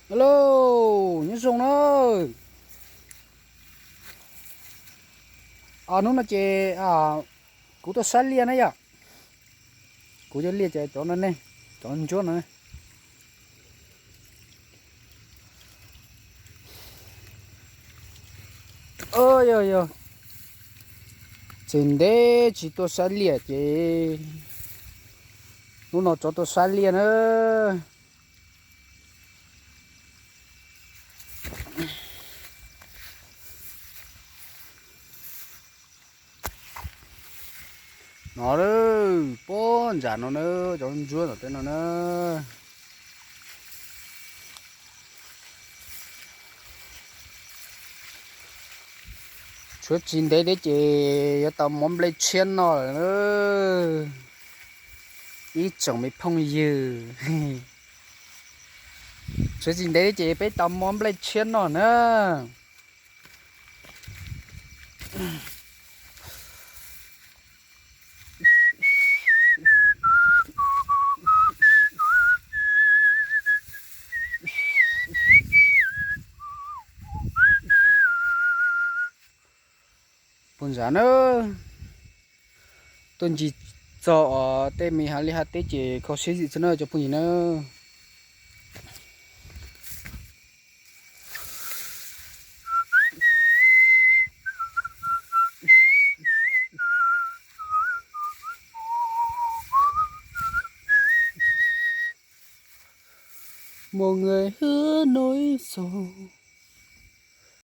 Hello, nyob zoo na. Hnub no ces kuv tuaj saib liaj na yom. Kuv cov liaj ces cov no ne, cov ntsuab no. Yog, yog, tsis ntev tsis tuaj saib liaj ces hnub no rov tuaj saib liaj na. No, pob ntsam no na, cov ntsuab tom tej no na. Tshuav tsis ntev thiab ces yuav tau muab nplej tshiab noj lawm na. Ib tsoom me phooj ywg, tshuav tsis ntev thiab ces peb tau muab nplej tshiab noj na. Puag ntsam na, tuaj ncig txog tej me hav liaj hav teb ces kho siab zim txog na cov phooj ywg na. Một người hứa nối dài.